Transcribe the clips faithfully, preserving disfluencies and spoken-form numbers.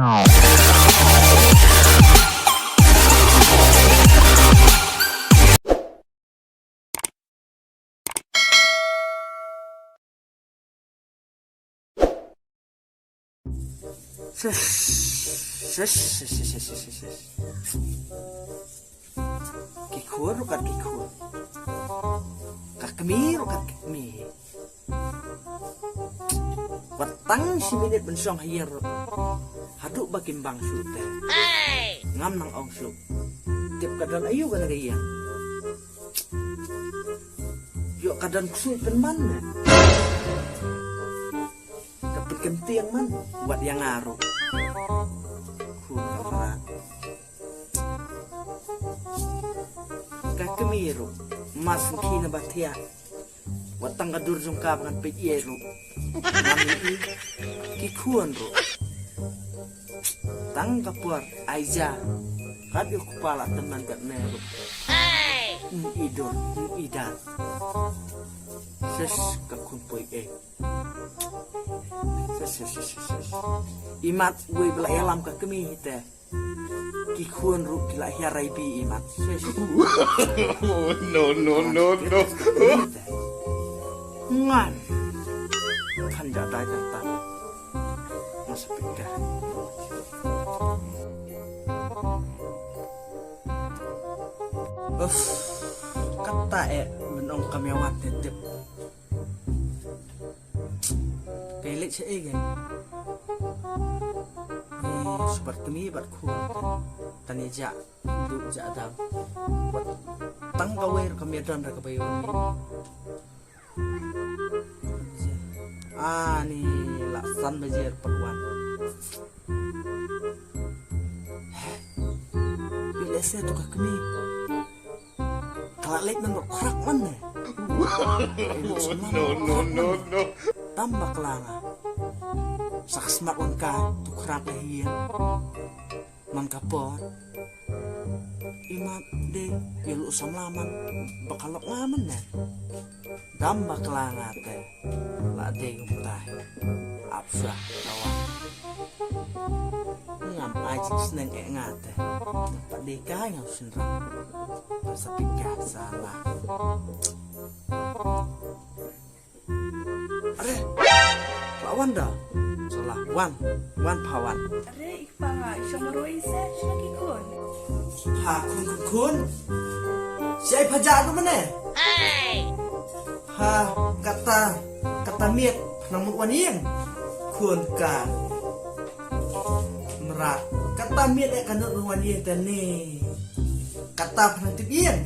Shish, shish, shish, shish, shish, shish. Ki khun ruh kat ki khun. Ka kmie ruh kat ki kmie. Wat tang shi minit ban shong ha ïing ruh. Haduh ba kim bang shuh te. Ngam nang ong shuh. Tip ka don aïu kane ka ïing. Ïoh ka don ksuid pynban ne. Ka pynkynthiang man. Wat ïa nga ruh. Khun ka mrad. Ka kmie ruh. Mas ngki na ba thiah. Wat tang ka dur jong ka ba ngan peit ïa ruh. Ngam ïohi. Ki khun ruh. Tang ka por ai ja. Kat ïa u kpa la tymmen kat ne ruh. Ym i dur, ym i dar. Shish ka khun poi eh. Shish, shish, shish, shish, shish. Imat wei ba la ïalam ka kmie hi te. Ki khun ruh ki la hiar ai bi imat. Shish. No, no, no, no. Ngan. Kan ja dai dai ta. Masa pika. Uff. Kata eh menong kami awat tetep. Kai leit sha ei kai. Ni subat kmie bad khun. Tani ja du ja dam. Tang ka wer ka mia don ra ka bai wan ni. Ah ni la san baje pat wan. Pi lehse tu ka kmie. Ka la leit man ba khrak man ne. No, no, no, no. Tam bakla nga. Sak smat wan ka tu khrak le hi. Man ka por. Imat de ïa lu samla man ba ka lok nga man ne. Dam bakla nga te. La dei kumta. Ap sha ka wan. Ngam ai jingsneng eh nga te. Pat dei ka ngam shynrang. Ka sa pika sala. Are. La wan da. Sala wan. Wan pha wan. Are. Pha nga i shong marwei se sha ki khun. Ha khun khun khun. Shai pha ja tu mane. Ha kata kata miet pha nang mut wan ïing. Khun ka mrad kata miet eh ka nut wan ïing te ne. Kata pha nang tip ïing.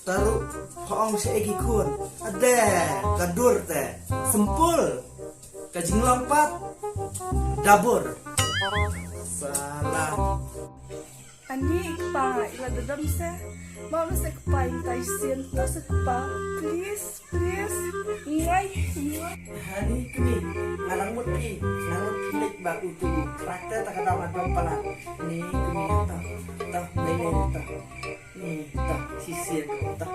Taru pha ong sha ki khun. Ade ka dur te sempul. Ka jinglong pat dabur. Sala. Ani i kpa i la dodom se. Ma ma se kpa i tai sien to se kpa. Please, please. Ngai, ngai. Ani kmie, nga nang mut phi, nang mut phi lek ba u tu. Karakter ta ka dam adom palat. Ni kmie ta, ta, ni ni ta. Ni ta, si sien ta.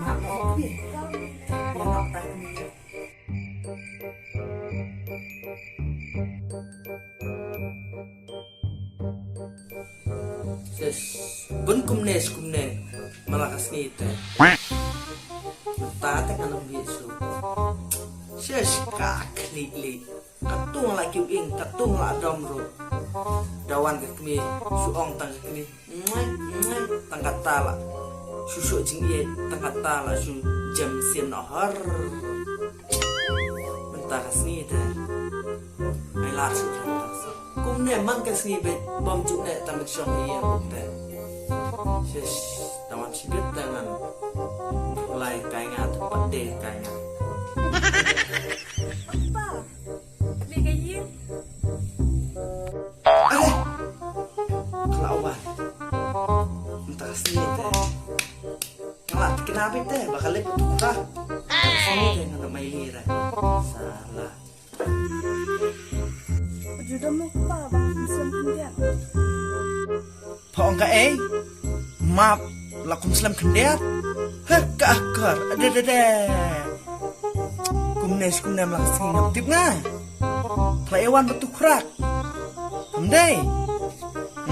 Ma ma kmie. Ya ma ta kmie. Ses, bun kumne skumne, ma la ka sngi te. Ta te ka nang bi su. Ses, ka khlieh lieh. Ka tung la kiw ing, ka tung la dom ruh. Da wan ka kmie, shu ong tang ka kmie. Tang kata la shu shu jingïeit, tang kata la shu jem sien ohor. Mynta ka sngi te ai la shu. Kumne man ka sngi bad bam ju ne tam shong ïa kumte. Shish, tawan shibit te ngan. Lai kai nga tu pat de kai nga. Apa? Lei ka ïing. Are. Ka la wan. Mynta ka sngi te. Ka la kena beit te ba ka leit tu ka. Ka sngi te ngan mai lira. Sala. Ju da mut pa ba kum slem khyndiat. Pha ong ka ei. Map la kum slem khyndiat. He ka akar. Ade de de. Kumne skumne ma la ka sngi ngam tip nga. Pha la ïa wan ba tu khrak. Mdei.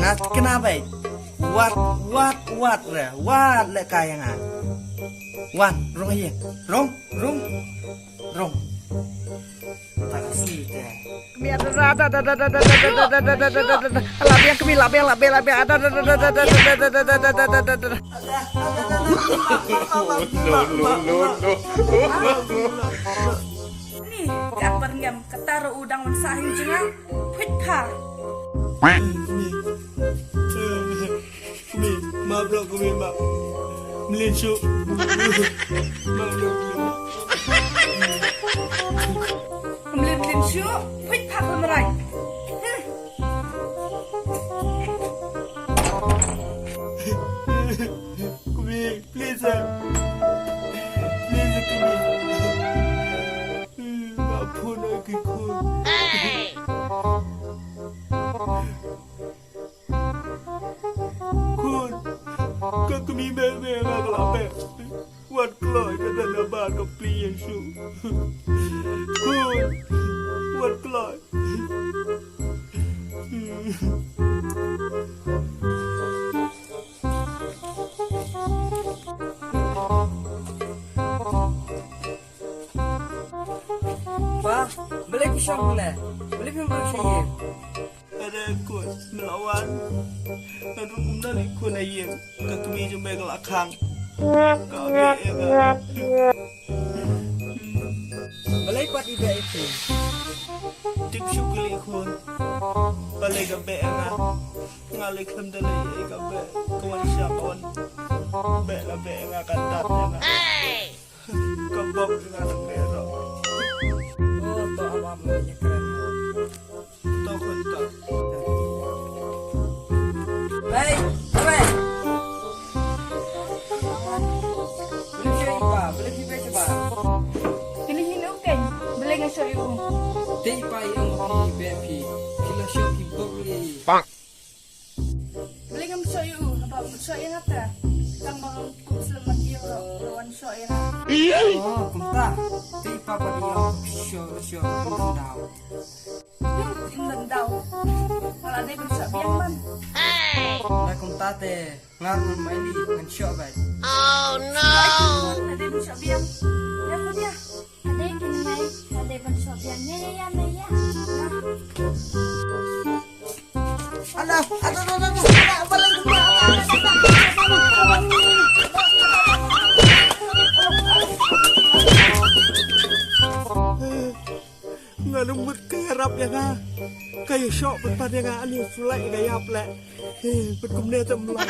Nat kena bai. Wat, wat, wat re. Wat le kaya nga. Wan, rung ye. Rung, rung, rung. Tak asli te. Kami ada, ada, ada, ada, ada, ada, ada, ada, ada, ada, ada, ada. Labiang kami, labiang, labiang, labiang. Ada, ada, ada, ada, ada, ada, ada, ada, ada, ada, ada, ada. No, no, no, no. Ni, ka perngem, kata ro udang wan sahing jenga. Phuit pha. Kumi, ma bro kumi ma. Mlin shu. Ma bro kumi ma. Mlin mlin shu. Phuit pha khamrai. Kumi, please, eh. Please, kumi. Ma phone ai ki khun. Khun, ka kmie me me nga ka la beh. Wat kloi ka dang na ba ka pli Yesu. Khun, wat kloi. Pa, balei phi shong hangne? Balei phim rung sha ïing? Are khun, me la wan. Nga rung kumno lei khun ha ïing. Ka kmie jong me ka la khang. Ka beh ïa nga. Balei pat i beh ïa phi? Tip shuh kylli khun. Balei ka beh ïa nga. Nga lei khlem da lei ïa ka beh. Ka wan sha ka wan. Beh la beh ïa nga, ka dat ïa nga. Ka bok ïa nga na me ro. Oh, to ap ap me ïa kren. To khun to. Hei, hei. Balei phi beh sha ba? Balei phi beh sha ba? Kylli hi nu kein, balei nga shoh ïa u? Te i pa i ong phi beh phi. Phi la shoh ki bok ri. Balei ngam shoh ïa u? Haba u shoh ïa nga te. Tang ba ngam kup slem mat ïa u ruh, u wan shoh ïa nga. Oh, kumta. Te i pa pat i ong shoh, shoh, ym don daw. Ym, ym don daw. Nga la dei ban shoh biang man. Lada kumta te nga ruh mai li ngan shoh beit. Oh no. Nga la dei ban shoh biang. Ïa khun ïa. Nga dei kynmaw, nga dei ban shoh biang. Ïa, ïa, ïa, ïa, ïa. Alah, alah, alah, alah, alah, alah, alah, alah. Nga la mut ka ïarap ïa nga. Ka ïashoh pat pat ïa nga, ani sulai ka ïap leh. Eh, pat kumne te mlai.